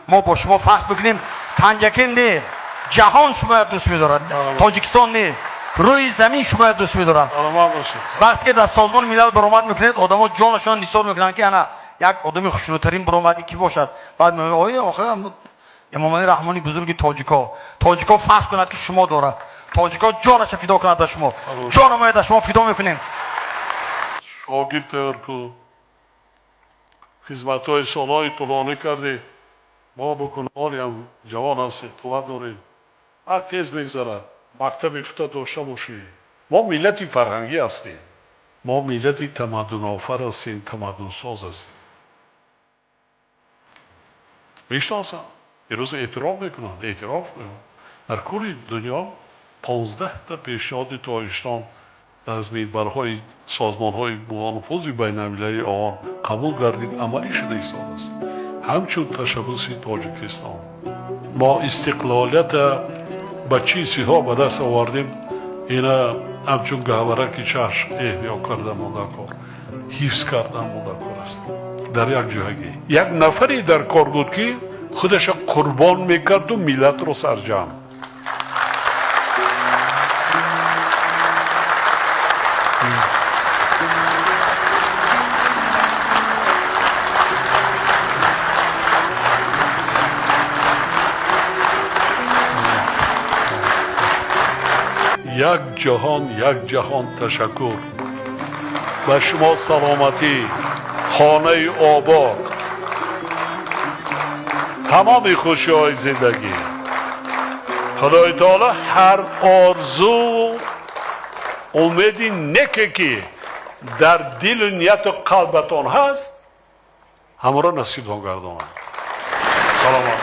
Мо бо шумо фахр мекунем. Панҷакент не, ҷаҳон шуморо дӯст медорад, Тоҷикистон не, рӯи замин шуморо дӯст медорад. Вақте ки дар Созмони Милал баромад мекунед, одамо ҷонашон нисор мекунанд, ки ана як одами хушнудтарин баромади ки бошад. Баъд мегӯянд: ой, охир Эмомалӣ Раҳмони бузурги тоҷико. Тоҷико фахр кунад, ки шумо дорад. Тоҷико ҷонашро фидо кунад ба шумо. Ҷоно мо ба шумо фидо мекунем. Шогирд тайёр ку, хизматҳои солҳои тӯлонӣ кардӣ. Мо бикун, ҳолиам ҷавон ҳастем, қувват дорем, вақт тез мегузарад. Мактаби худта дошта бошӣ. Мо миллати фарҳангӣ ҳастем, мо миллати тамаддунофар ҳастем, тамаддунсоз ҳастем. Мешиносам, имрӯз эътироф мекунанд, эътироф дар кулли дунё. 15та пешниҳоди Тоҷикистон аз минбарҳои созмонҳои бонуфузи байналмилалии ООН қабул гардид, амалӣ шуда истодааст ҳамчун ташаббуси Тоҷикистон. Мо истиқлолията ба чӣ чизҳо ба даст овардем, ина ҳамчун гаҳвараки чашм эҳё карда монда кор, ҳифз кардан монда кор аст. Дар як ҷоягӣ як нафаре дар кор буд, ки худаша қурбон мекарду миллатро сарҷамъ. Як ҷаҳон, як ҷаҳон ташаккур ба шумо. Саломатӣ, хонаи обод, тамоми хушиҳои зиндагӣ. Худои таоло ҳар орзу умеди неке, ки дар дилу нияту қалбатон ҳаст, ҳамаро насибтон гардонад. Саломат.